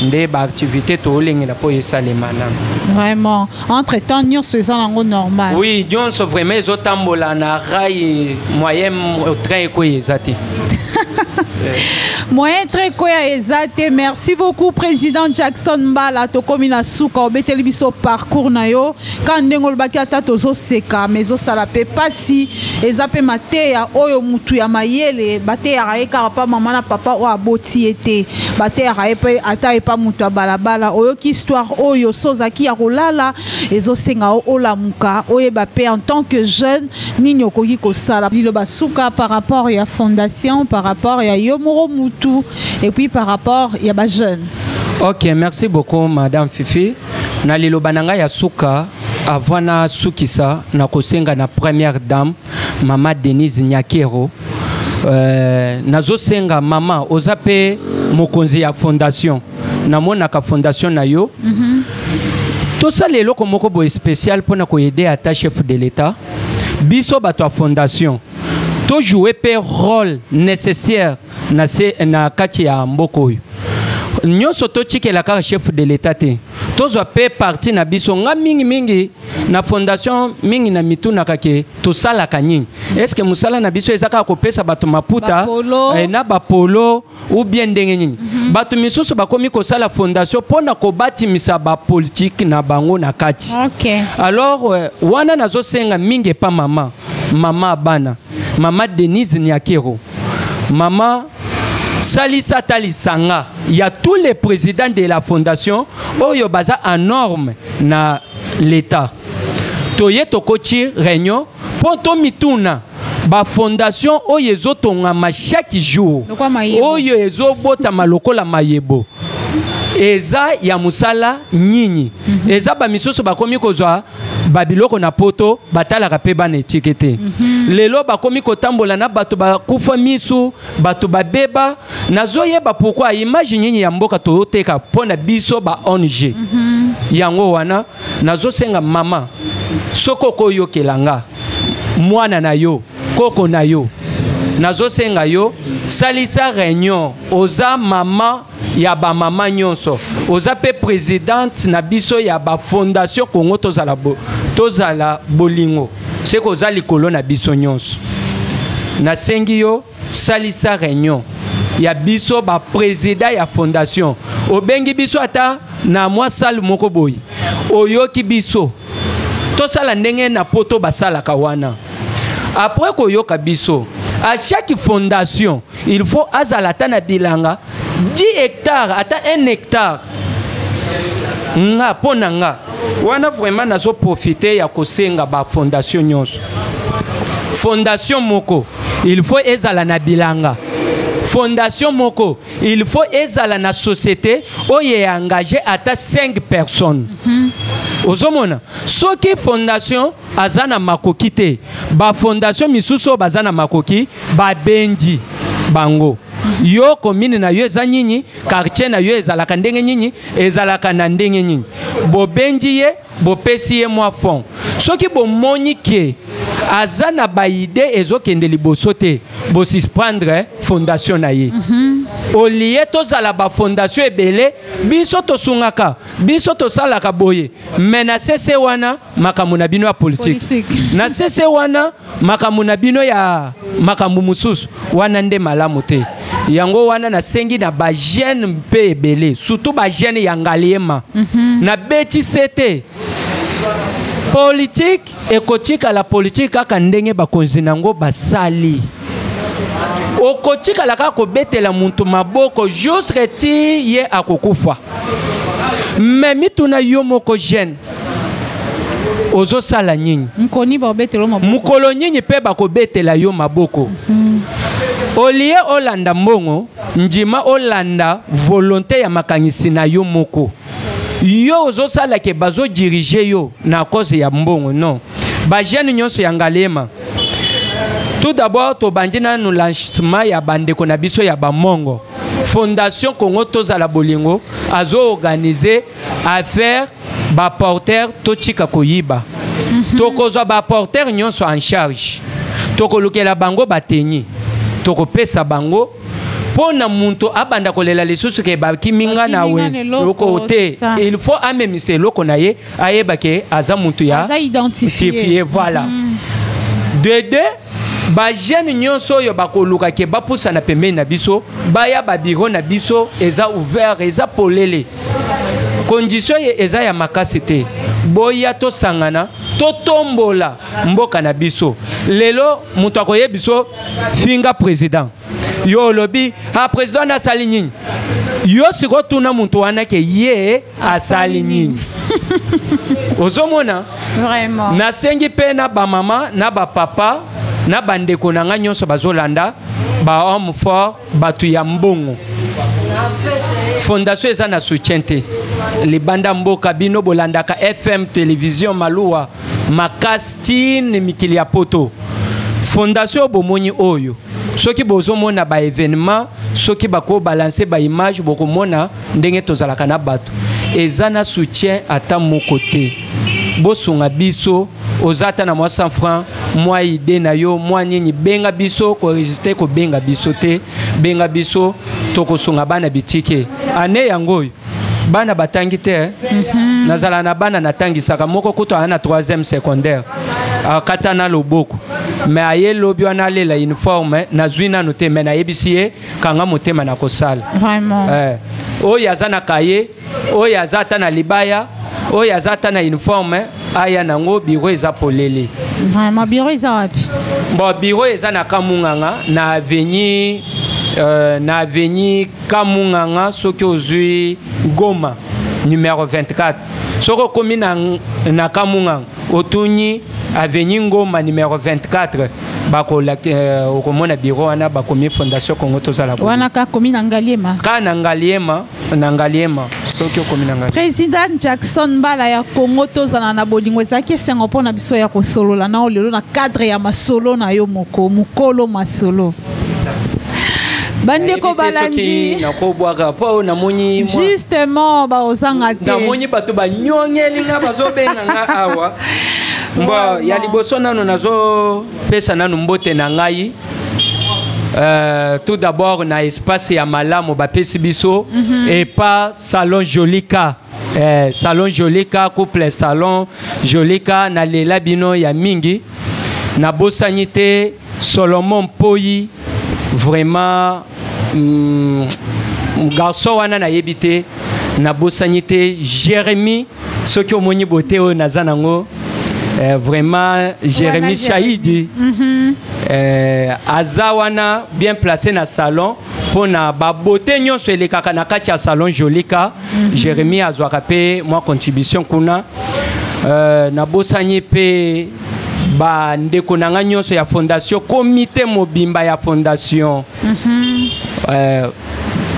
Nde baactivité toolengela mpo esalema nano. Vraiment, entre temps nyonso eza nango normal? Oui, nyonso vraiment ezotambola na rail. Moyen train ekoya eza te. Moyen train ekoya eza te. Merci beaucoup, président Jackson Mbala. Tokomi na suka. Obeteli biso parcours na yo ka ndenge olobaki. Ata tozoseka, mais ezosala mpe pasi, eza mpe mateya oyo mutu ya mayele bateyaka ye kaka pa mama na papa oyo aboti ye te. Bateyaka ye mpe ata epa mutu ya balabala. Oyoki histoire oyo, so ozalaki ya kolala, ezosenga o olamuka, oyeba mpe en tant que jeune nini okoki kosala. Liloba suka par rapport ya fondation, par rapport ya yo moko mutu, et puis par rapport ya bajeune. Ok, merci beaucoup, madame Fifi. Na liloba na ngai ya suka, avant nasukisa, nakosenga na première dame, mama Denise Nyakero. Nazosenga mama, oza mpe mokonzi ya fondation, namonaka fondation na yo. Tosala eloko moko boye spécial mpona koaider ata chef de l'État. Biso bato ya fondation tojoue mpe rôle nécessaire na, se, na kati ya mboka oyo. Nyonso totikela kaka chef de l'État te, tozwa mpe parti na biso. Nga mingimingi na fondation mingi na mitunaka ke tosalaka nini? Est-ce mosala na biso eza kaka kopesa bato maputa? Bapolo. Na bapolo ou bien ndenge nini? Bato misusu bakomi kosala fondation mpo na kobatimisa bapolitike na bango na kati. Alors wana nazosenga mingi epa mama, mama bana, mama Denise Nyakero. Mama, salisa ata lisanga ya tous les présidents de la fondation oyo baza en norme na l'État. Toye tokoti réunion mpo tomituna bafondation oyo ezotongama chaque jour, Lokola mayebo. Oyo ezobotama lokola mayebo, eza ya mosala nini? Eza bamisusu bakomi kozwa babiloko na poto, batalaka mpe bana etike te. Lelo bakomi kotambola na bato bakufa misu, bato babeba. Nazoyeba pourquoi image nini ya mboka tozoteka mpo na biso ba ONG. Yango wana nazosenga mama, soki okoyokela nga mwana na yo, koko na yo, nazosenga yo, salisa réunion. Oza mama ya bamama nyonso, oza mpe présidente na biso ya bafondation Congo Tozala Bolingo. Seke oza likolo na biso nyonso. Nasengi yo, salisa réunion ya biso baprésident ya fondation. Obengi biso ata na mwa salle moko boye, oyoki biso, tosala ndenge na poto basalaka wana. Après koyoka biso, à chaque fondation il faut azala ata na bilanga 10 hectares, ata 1 hectare. Nga mpo na nga wana vraiment nazoprofite ya kosenga bafondation nyonso, fondation moko il faut ezala na bilanga, fondation moko il faut ezala na société oyo eengage ata 5 personnes. Ozomona, soki fondation aza na makoki te, bafondation misusu oyo baza na makoki babendi bango. Yo, commune na yo eza nini? Quartier na yo ezalaka ndenge nini? Ezalaka na ndenge nini? Bobendi ye, bopesi ye mwa fond. Soki bomoni ke aza na baidées ezokende liboso te, bosuspendre fondation na ye. Olie tozala bafondation ebele, biso tosungaka, biso tosalaka boye, me na sese wana makambo na bino ya politike, na sese wana makambo na bino ya makambo mosusu wana nde malamu te. Yango wana nasengi na bajeune mpe ebele, surtout bajeune ya Ngaliema, nabeti se te. Politike ekotikala politike kaka ndenge bakonzi nango basali. Okotikala kaka kobetela muntu maboko jusque ti ye akokufa. Me mituna yo moko jeune, ozosala nini? Nkoni bakobetela maboko. Mokolo nini mpe bakobetela yo maboko? Olie olanda mbongo, ndima olanda volonté ya makanisi na yo moko. Yo ozosala ke bazodirige yo na cause ya mbongo. Non, bajeune nyonso ya Ngaliema, tout d'abord tobandi nanu lancement ya bandeko na biso ya bamongo. Fondation Congo Tozala Bolingo azoorganize affaire baporter totika koyiba. Tokozwa baporter nyonso en charge, tokolukela bango bateni, tokopesa bango mpo na moto abanda kolela lisusu ke bakimi nga na Bakimi nga na eloko eloko, te. C'est ça. Il faut amemisa eloko na ye, ayeba ke aza moto ya Aza identifié. Identifié, voilà. De deux, bajeune nyonso oyo bakoluka ke bapusana pembeni na biso, baya, babiro na biso eza ouvert, eza polele, condition ye eza ya makasi te. Boya tosangana, totombola mboka na biso. Lelo moto akoyebi biso finga président, yo olobi: "Ah, président wana asali nini?" Yo sikoyo tuna moto wana ke ye asali nini. Ozomona? Vraiment. Nasengi mpe na bamama, na bapapa, na bandeko na ngai nyonso bazolanda, bahomme fort, bato ya mbongo, fondation eza na soutien te libanda mboka. Bino bolandaka FM, télévision Maluwa makasi tine mikili ya poto. Fondation oyo bomoni oyo, soki bozomona baévénement, soki bakobalanse baimage, bokomona ndenge tozalaka na bato. Eza na soutien ata moko te. Bosunga biso. Oza ata na mwa 100 franc, mwa idée na yo, mwa nini, benga biso. Koregistre, kobenga biso te, benga biso, tokosunga bana bitike. Ane yango oyo bana batangi te, eh? Nazala na bana natangisaka, moko kutu aya na 3e secondaire, akata na loboko, me aye lobi wana alela uniforme nazwi nanu te. Me nayebisi ye: "Kanga motema, na kosala." Vraiment. Oyo aza na kaye, oyo aza ata na libaya, oyo aza ata na uniforme, aya nango, biro eza polele. Vraiment, bureau eza wapi? Bon, bureau eza na Kamunganga, na avenue Kamunganga. Soki ozwi Goma numéro 24, soki okomi na Kamunganga, otuni avenue Ngoma numéro 24, bakola okomona bureau wana bakomi Fondation Congo Tozala Bolingo. Wana kaka komi na Ngaliema? Kaka na Ngaliema, na Ngaliema, soki okomi na Ngaliema. Président Jackson Mbala ya Congo Tozala na Bolingo, ezalaki esengo mpo na biso ya kosolola na yo lelo na cadre ya masolo na yo moko, Mokolo Masolo. Bandeko Nayebi te soki balandi, nakobwaka mpo namoni justement baozanga te. Namoni bato banyongeli nga, bazobenga nga awa. Mbo ya liboso nano nazopesa nanu mbote na ngai, tout d'abord na espace ya malamu bapesi biso epa Salon Jolika, Salon Jolika, couple Salon Jolika, nalela bino ya mingi. Nabosani te Solomon Mpoi, vraiment garçon wana nayebi te. Nabosani te Jérémi, soki omoni bote oyo naza nango, vraiment Jérémi Shahidi aza wana bien placé na salon mpo na babote nyonso elekaka na kati ya Salon Jolika. Jérémi azwaka mpe mwa contribution kuna. Nabosani mpe bandeko na ngai nyonso ya fondation, comité mobimba ya fondation,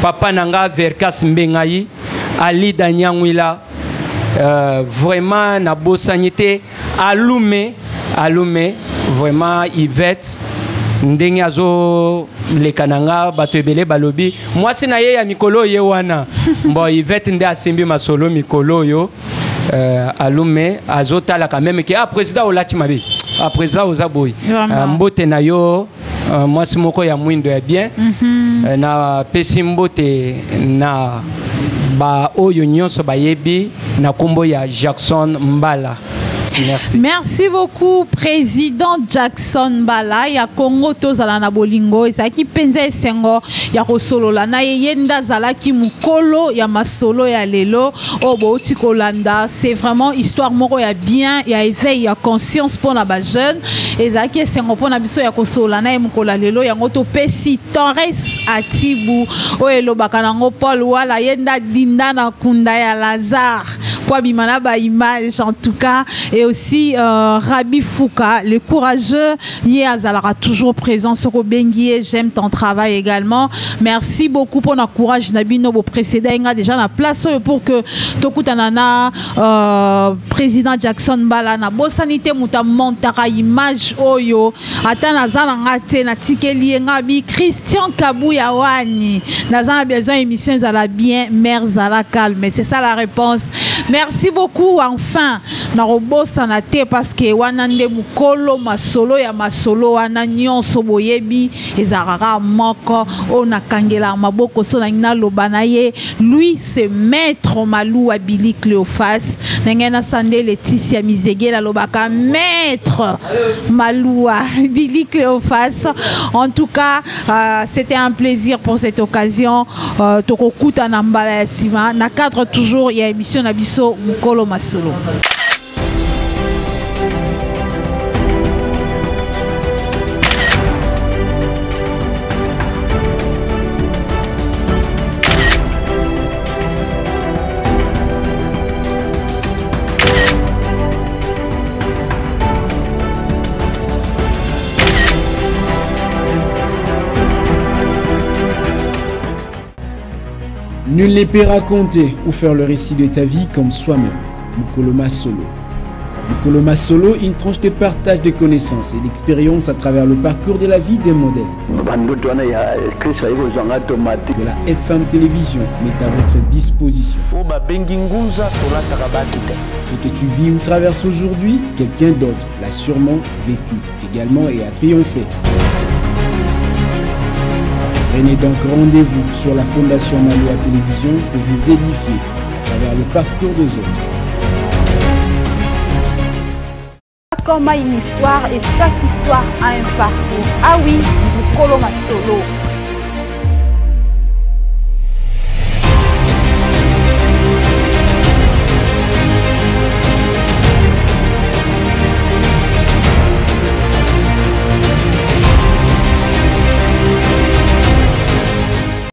papa na nga Verkas Mbengai, Alida Nyangwila, vraiment nabosani te Alume, Alume, vraiment Yvette, ndenge azoleka na nga, bato ebele balobi mwasi na ye ya mikolo ye wana. Bon, Yvette nde asimbi masolo mikolo oyo. Alume azotalaka même ke: "Ah, président olati mabe, ah, président oza boye." Vraiment. Mbote na yo. Mwasi moko ya mwindo ya bien. Napesi mbote na baoyo nyonso bayebi na nkombo ya Jackson Mbala. Merci. Merci beaucoup, président Jackson Mbala ya Congo tozala na bolingo. Ezalaki mpenza esengo ya kosolola na ye. Ye nde azalaki mokolo ya masolo ya lelo oyo bouti kolanda. C'est vraiment histoire moko ya bien, ya éveil ya conscience mpona bajeune. Ezalaki esengo mpona biso ya kosolola na ye mokolo ya lelo. Yango topesi Torres Atibu oyo elobaka nango Paul Wala, ye nde adinda na kunda ya Lazare po abima na baimage en tout cas. Et aussi Rabi Fouka, le courageux, ye azalaka toujours présent soko obengi ye. J'aime ton travail également. Merci beaucoup mpona courage na bino boprécéda nga déjà na place oyo pour que tokutana na président Jackson Mbala. Nabosani te moto amontaka image oyo, ata naza na nga te, natikeli ye nga bi Christian Kabuya wani. Naza na besoin émission ezala bien, mère zala calme, c'est ça la réponse. Merci beaucoup. Enfin, nakobosana te parce que wana nde mokolo masolo ya masolo wana nyonso boyebi ezalaka kaka moko oyo nakangelaka maboko so nangi naloba na ye. Lui, c'est maître Maluwa Billy Cléophas. Ndenge nasande Leticia Mizegel alobaka maître Maluwa Billy Cléophas. En tout cas, c'était un plaisir pour cette occasion. Tokokutana mbala ya nsima na cadre toujours ya émission na biso Mokolo Masolo. Nul ne peut raconter ou faire le récit de ta vie comme soi-même. Mokolo Masolo. Mokolo Masolo, une tranche de partage de connaissances et d'expériences à travers le parcours de la vie des modèles. Bandoto wana ya Kristo ayi kozwanga tomate. Que la FM Télévision met à votre disposition. Oyo babengi ngunza, tolataka baki te. Ce que tu vis ou traverses aujourd'hui, quelqu'un d'autre l'a sûrement vécu également et a triomphé. Prenez donc rendez-vous sur la Fondation Maloa Télévision pour vous édifier à travers le parcours des autres. Chaque homme a une histoire et chaque histoire a un parcours. Ah oui, Mokolo Masolo.